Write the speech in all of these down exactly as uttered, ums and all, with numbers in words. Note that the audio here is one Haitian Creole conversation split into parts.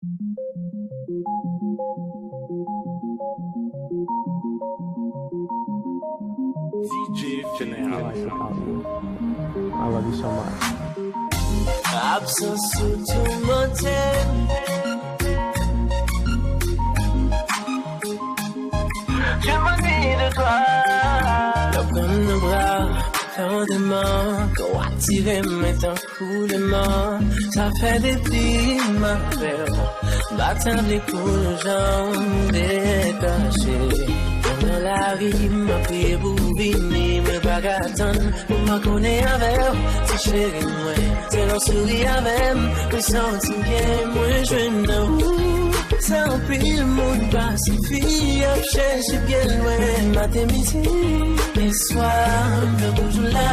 D J Fenel. I like the album. I love you so much. Absans ou toumante m. Je m'ennuie de toi. Lè w pran m nan bra, fè yon demann, kò w atire m, men tankou demann. Sa fè depi m avè w, m pa tande pou nou janm detache. Pandan lari, m ap kriye pou w vini, mwen pa ka tann. Mwen pa konnen avè w, ti cheri mwen. Se lè w souri avè m, mwen santi m byen, mwen jwenn nan ou. Sa anpil moun pa sifi, ap chèche byen lwen. Maten, midi, e swa, m nan toujou la.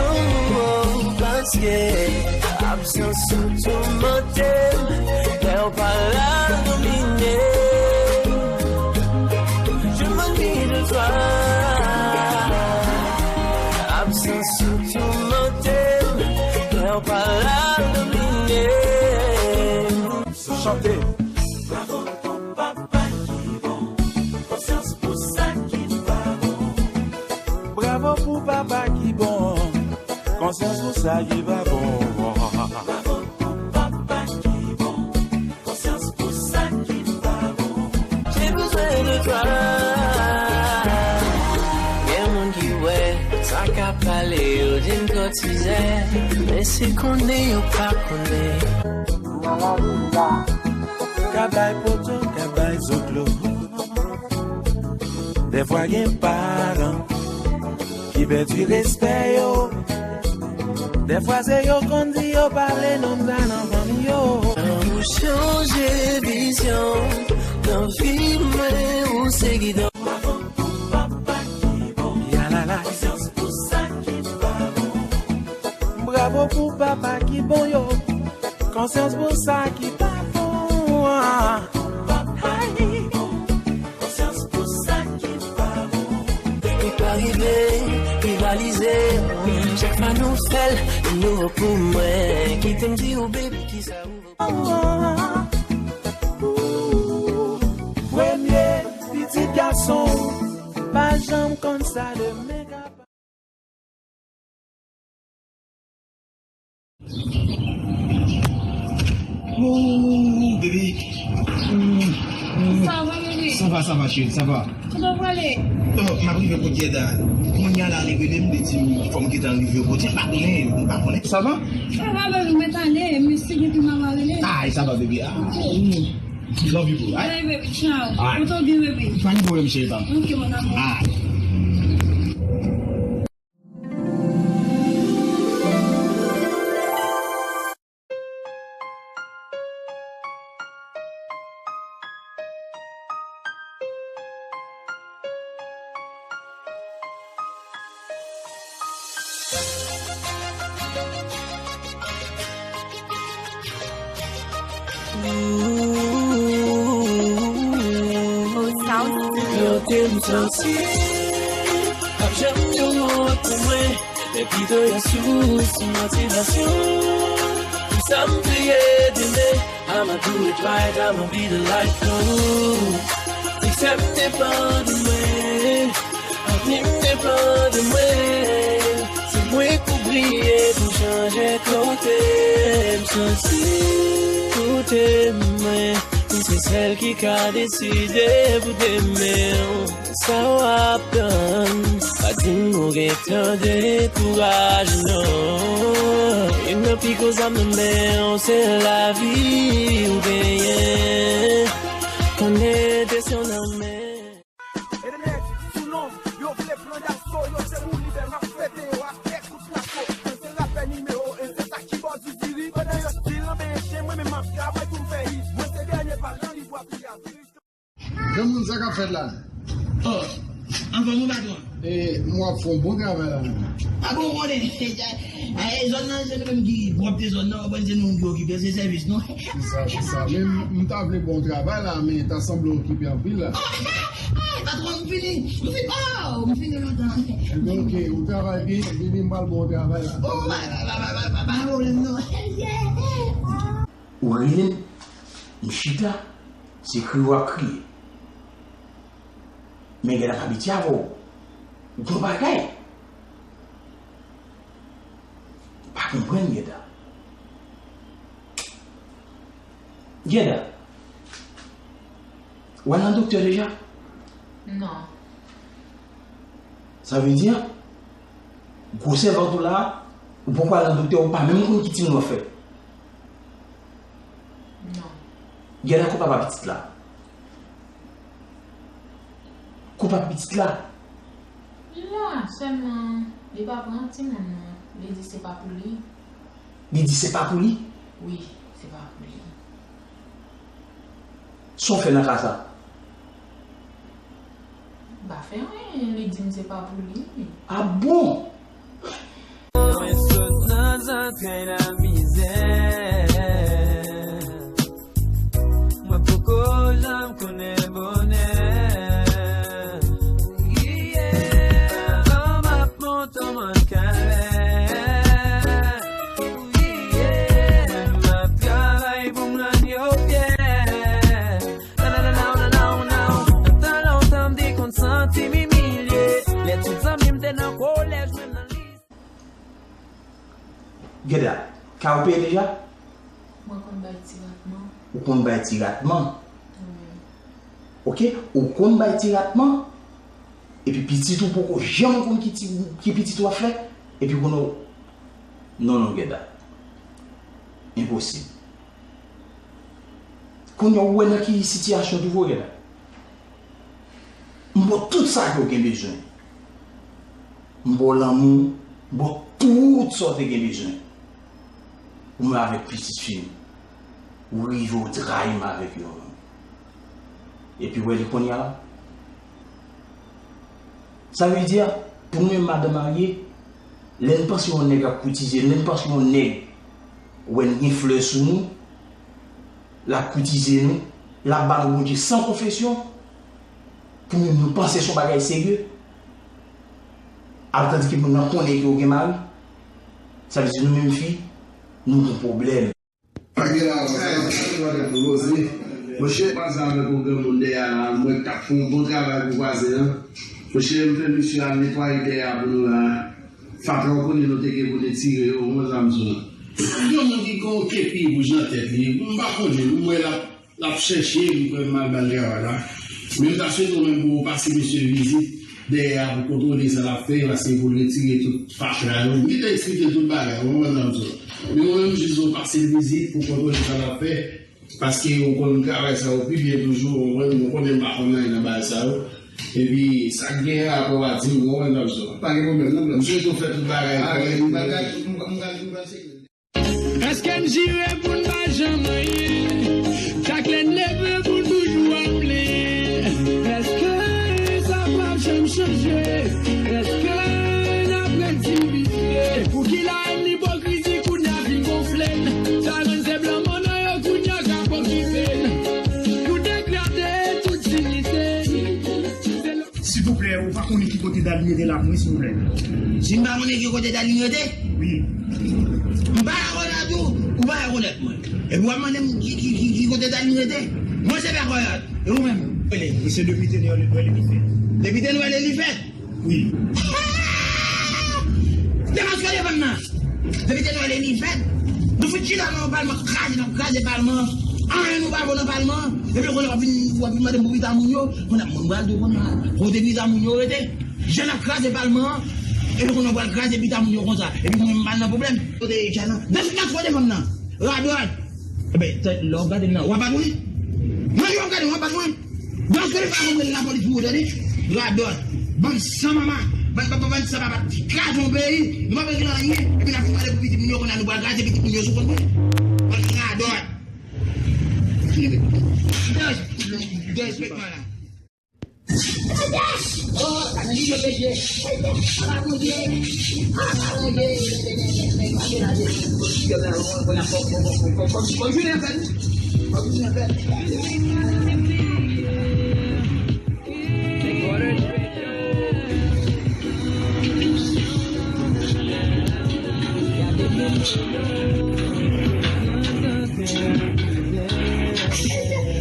Oh, oh, paske absans ou toumante m. Lè w pa la, domine m. Je m'ennuie de toi. Absans ou toumante m. Lè w pa la, domine m. Chante. Bravo pou papa ki bon, konsyans pou sa ki pa bon. Bravo pou papa ki bon, konsyans pou sa ki pa bon. Bravo pou papa ki bon, konsyans pou sa ki pa bon. J'ai besoin de toi. Gen moun ki wè sa k ap pale, yo di m twò tizè, men se konnen yo pa konnen. Ka bay poto, ka bay zoklo. Dèfwa gen paran ki pèdi respè yo. Dèfwa se yo konn di yo pa vle nonm sa nan fanmi yo. Ou chanje vizyon nan vi mwen, ou se gidan. Bravo pou papa ki bon. Yalala. Konsyans pou sa ki pa bon. Bravo pou papa ki bon yo. Konsyans pou sa ki pa bon. Papa ki bon. Konsyans pou sa ki pa bon. Li pa rive rivalize. Chak fwa nou fè l, li nouvo pou mwen. Kite m di w, baby, kisa ou vle. Premye pitit gason, pa janm konn sa demen ka. Ooh, baby. Sa va, bebe? Sa va, sa va, cheri, sa va. Kote w prale? Oh, m ap rive kote Yeda. Kounye a la, li rele m, li di m fò m gentan rive kote, m pa konnen, m pa konnen. Sa va? Sa va, bebe, mwen t ale, mesye gen pou m ap rele. Ay, sa va, bebe, ah. Ok. Mm. Love you, boo. Ay. Bye, baby, ciao. Ay. Kote w gen, bebe? Pa gen pwoblèm, cheri pa m. Ok, mon amour. Ay. Yo te m santi ap janm yon wont pou mwen. Depi de yon sous motivasyon, pou sa m priye demen. I'ma do it right, I'ma be the light flow. Siksè m depann de mwen, avni m depann de mwen. Se mwen k pou briye, pou chanje kote m santi. Koute mwen, ou se sèl ki ka deside pou demen w. Sa w ap tann? Pa di m ou gentan dekouraje non. Youn nan pi gwo zam nan men w se lavi w genyen. Konnen destin w nan men. E de nèg sou non, yo vle pran daso, yo se moun libè, m ap fete yo ak kèk kout laso. Mwen se rapè nimewo en, se sa ki bò ziziri. Pandan yo stil nan benyen chen, mwen menm m ap travay pou m fè hit. Mwen se dènye pal nan libwa pou y ap diri. Granmoun, sa k ap fèt la? Oh, anfòm ou, patwon? E, m wè w ap fè yon bon travay la menm. A bon, ou konnen, e, zòn nan, se nou menm ki pwòpte zòn nan, ou konprann, se nou ki okipe, se sèvis nou. Se sa, se sa. Men m, m ta vle bon travay la, men ta sanble okipe anpil la. Oh, eh, eh, patwon, m fini, m fini, oh, m fini lontan. Ebyen, ok, ou travay byen, vini m pral bon travay la. Oh, pa, pa, pa pwoblèm non. Ou anyen? M chita, se kriye w ap kriye. Men Gèda m abitye avè w. Gon bagay. M pa konprann Gèda. Gèda, w al nan doktè deja? Non. Sa vle di, gwosè vant ou la, ou poko al nan doktè, ou pa menm konn ki timoun w ap fè. Non. Gèda, kou papa pitit la. Kou papa pitit la. Li la, sèlman, li pa pran timoun nan. Li di se pa pou li. Li di se pa pou li? Wi, se pa pou li. Sa w fè nan ka sa? M pa fè anyen, li di m se pa pou li. A bon? Mwen sot nan zantray lamizè. Mwen poko janm konnen bonè. Yeah. Avan m ap monte yon mòn kalè. Yeah. M ap travay pou m rann yo fyè. Nan, nan, nan, nan, nan, nan, nan. Nan tan lontan m te konn santi m imilye. Lè tout zanmi m te nan kolèj, mwen nan lise. Gèda, kay ou peye deja? Mwen konn bay ti ratman. Ou konn bay ti ratman? Wi. Oke, ou konn bay ti ratman? Epi pitit ou poko janm konn ki ti, ki pitit w ap fè? Epi konnen w, non, non, Gèda. Enposib. Kounye a ou wè nan ki sitiyasyon w twouve w, Gèda. M ba w tout sa ke w gen bezwen. M ba w lanmou, m ba w tout sa w te gen bezwen. Ou menm avèk pitit fi m, ou rive w trayi m avèk yo menm. Epi w wè li kounye a la. Sa vle di, pou nou menm madanm marye, lè n panse yon nèg ap koutize n, lè n panse yon nèg wè n gen flè sou nou, l ap koutize nou, l ap ba nou Bondye san konfesyon, pou nou, nou panse se yon bagay serye, alòtandike moun nan konnen ke w gen mari, sa vle di nou menm fi, nou gon pwoblèm. Pa gen la, monchè, m panse avèk yon granmoun dèyè a la, mwen k t ap fè yon bon travay pou vwazen an. Monchè, m fè misye al netwaye dèyè a pou nou la. Fatra, ou konnen nou te gen pou te tire yo, ou konn sa m di w. Gen yon moun ki gen yon kepi wouj nan tèt li, m pa konnen, m wè l ap, l ap chèche, m kwè m al ba l travay la. Men m ta swete w menm pou w pase misye vizit dèyè a pou kontwole sa l ap fè, paske pou l retire tout fatra yo. M gentan eksplike l tout bagay, ou konprann sa m di w. Men ou menm jis ou pase l vizit pou kontwole sa l ap fè, paske ou konn travay sa yo pi byen toujou, ou konprann, ou konnen m pa konn anyen nan bagay sa yo. Epi sa k gen rapò a di m, ou konprann sa m di w. Pa gen pwoblèm, non, non. M swete w fè tout bagay kòrèk. Bagay, m, m, m, m, Èske n jire pou n pa janm anyen? Chak lè n leve pou n toujou ap plenyen. Èske sa p ap janm chanje? Èske n ap ret divizye? Poukisa ènmi ipokrizi kounye a vin gonfle n? Sa rann se blan mòn nan yo kounye a k ap okipe n. Pou degrade tout diyite. Silvouplè, ou pa konnen ki kote Darline rete la pou mwen, silvouplè? Si m pa konnen ki kote Darline rete? Wi. M pa rekonèt ou, ou pa rekonèt mwen. Epi w ap mande m ki, ki, ki, ki kote Darline rete? Mwen se pa rekonèt. E ou menm? Rele. E se depi te nou wè li fèt. Depi te nou wè li fèt? Wi. Depaske devan nan. Depi te nou wè li fèt, nou fout chita nan yon palman, kraze, n ap kraze palman. Anyen nou pa vo nan palman. Epi kounye a w ap vin, w ap vin mande m pou pita moun yo. Kounye a, mwen pral di w kounye a, kote pita moun yo rete? Jan n ap kraze palman an, epi kounye a w pral kraze pita moun yo konsa. Epi mwen, m pa nan pwoblèm. Kote Jan nan? Nan, nan kote fanm nan? Radòt. Ebyen, lè w ap gade m nan, w ap bat mwen? Mwen, w ap gade m, w ap bat mwen? Dans le pa konprann lapolis pou ou tande. Radòt. Bann san manman. Bann, bann, bann, bann san papa. Kraze yon peyi. Nou pa bezwen anyen. Epi n ap vin pale pou pitit moun yo, kounye a nou pral kraze pitit moun yo sou kont mwen. Bann radòt. Derespektman la.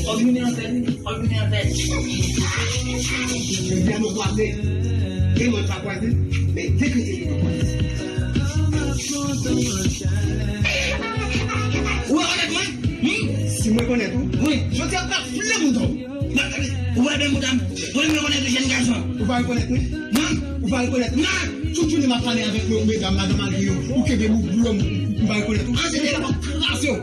Fòk nou vin an tèt, wi. Fòk nou vin an tèt. Demen nou kwaze. Demen nou pa kwaze, men dekrete nou kwaze. Ou rekonèt mwen? Hmm? Si mwen rekonèt ou, wi. Jodi a, m ap fle mouton. Ou wè bèl mouton? Ou wè m rekonèt ou jèn gason. Ou pa rekonèt mwen? Non. Ou pa rekonèt mwen? Non. Tout jounen m ap pale avèk yo, medam, madan mari yo. Ou kenbe mou, mou, mou, ou pa rekonèt ou. An, se te yon kraze yo.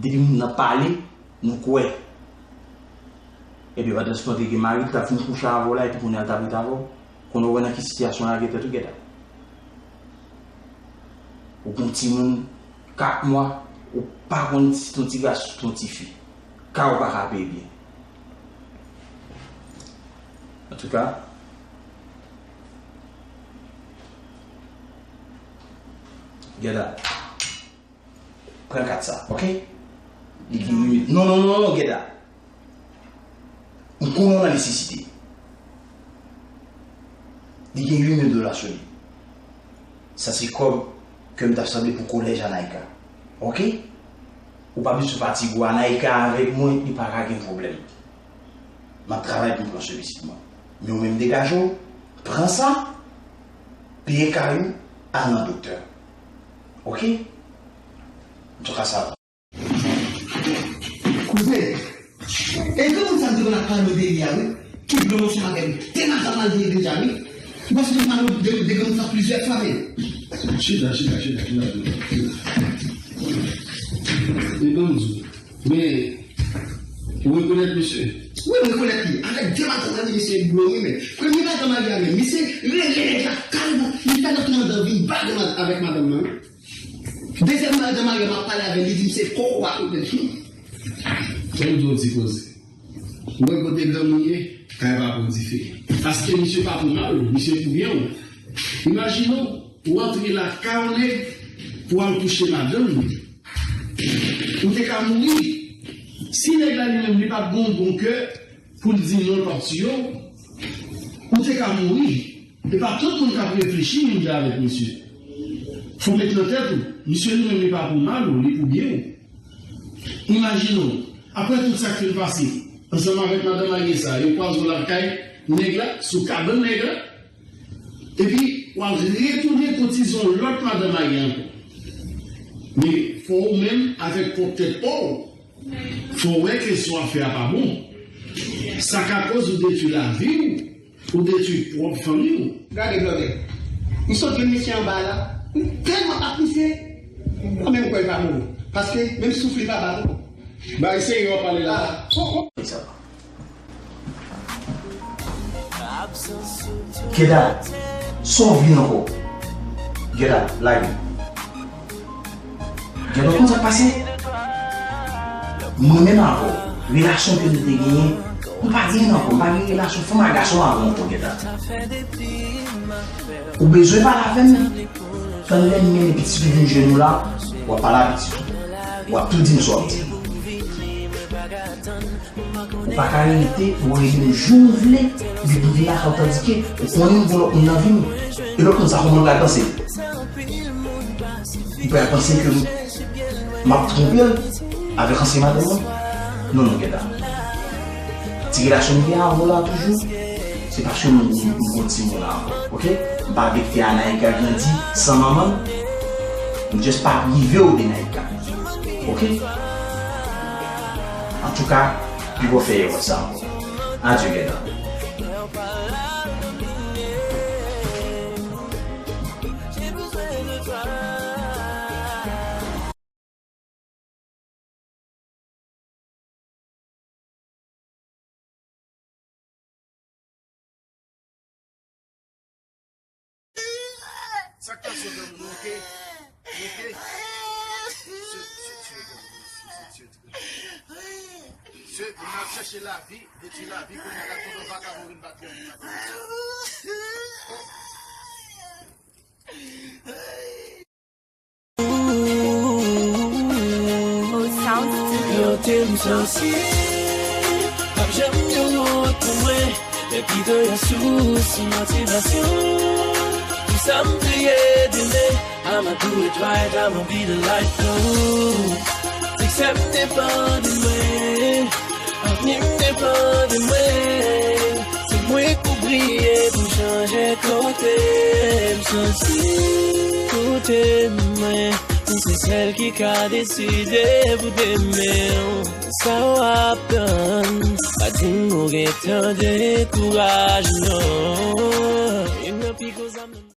Depi moun nan pale, nou kwè. Ebyen, pandan se tan, te gen mari l t ap fin kouche avè w la, epi kounye a l t ap ret avè w. Kounye a w wè nan ki sitiyasyon w lage tèt ou, Gèda. Ou gen yon timoun kat mwa, ou pa konn si se yon ti gason, si se yon ti fi. Kay ou pa ka peye byen. Antouka, Gèda, pran kat sa, oke? Li gen limit. Non, non, non, non, Gèda. M konnen w nan nesesite. Li gen uit mil dola sou li. Sa se kòb ke m t ap sanble pou kolèj Anaïka. Oke? Ou pa bezwen fatige w, Anaïka avèk mwen, li pa ka gen pwoblèm. M ap travay pou m pran swen pitit mwen. Men ou menm degaje w, pran sa, peye kay ou, al nan doktè. Oke? Antouka sa va. Kouzen, e granmoun sa m te konn ap pale w de li a, wi, ki blonde ansanm avè m. Te madanm al li ye deja, wi. Ou pa sonje m pale w de, de granmoun sa plizyè fwa, men. Chita, chita, chita, chita, chita. E ban m di w. Men, ou rekonèt misye? Wi, m rekonèt li. Avèk de madanm al li, misye blonde, wi, men. Premye madanm al li a, men, misye rele nèg la, kareman, li fè lòt nèg vin bay avèk madanm nan, wi. Dezyèm madanm Mario m ap pale avè l, li di m se koko a kote l. Fò m di w yon ti koze. Ou wè kote granmoun ye, kay pa pran dife. Paske misye pa pou mal ou, misye pou byen w. Imajine w, ou antre lakay yon nèg pou al kouche madanm li. Ou te ka mouri. Si nèg la li menm li pa t gen yon bon kè, pou l di non l p ap tiye w, ou te ka mouri. E pa tout moun k ap reflechi menm jan avèk misye. Fò w met nan tèt ou, misye li menm li pa pou mal ou, li pou byen w. Imajine w, apre tout sa k fin pase, ansanm avèk madanm marye sa, yo kwaze w lakay nèg la, sou kabann nèg la, epi w al retounen kotizon lòt madanm marye ankò. Men fò ou menm avèk pwòp tèt pa w, fò w wè ke sa w ap fè a pa bon. Sa ka koz ou detwi lavi w, ou detwi pwòp fanmi w. Gade blòdè. M sot jwenn misye anba la. M tèlman ap misye. Mwen menm m kwè l pa mouri. Paske menm souf li pa ba m. Bay serye w ap pale la. Ah, oh, oh. Keda, sa w vin ankò? Keda, lage. Keda, konn sa k pase? Mwen menm avè w, relasyon ke nou te genyen, nou pa genyen ankò, nou pa gen relasyon fanm ak gason avè w ankò, Keda. Ou bezwen pale avè m? Tann lè m mennen pitit ou vin jwenn ou la, w ap pale a pitit ou. W ap tou di m sa w ap di m. Ou pa ka rete pou w rele m jou w vle, epi pou w vin lakay ou, tandike ou konnen m gen lòt moun nan vi m. E lòt moun sa kòman l pral panse? Li pral panse ke m, m ap twonpe l avèk ansyen madanm mwen? Non, non, Keda. Ti relasyon m gen avè w la toujou, se paske m, m, m gon timoun avè w, oke? M pa vle kite Anaïka grandi san manman l. M just pa prive w de Naïka, oke? Antouka, pi bon fè erè sa ankò. Adye, Keda. Sa k pase, granmoun, ou oke? Ou oke? Mesye, mesye, tire granmoun, mesye, tire granmoun. Mesye, moun ap chèche lavi, detwi lavi, kounye a l ap tonbe yon vakabon vin bat granmoun la. Old Sound Studio. Yo te m sansi, p ap janm gen wont pou mwen. Men pito yon sous motivasyon pou sa m vle ye demen. I'ma do it right, I'ma be the light, oh. Siksè m depann de mwen, avni m depann de mwen. Se mwen k pou briye, pou chanje kote m soti. Kote mwen, ou se sèl ki ka deside pou demen w. Sa w ap tann? Pa di m ou gentan dekouraje, non. Youn nan pi gwo zam nan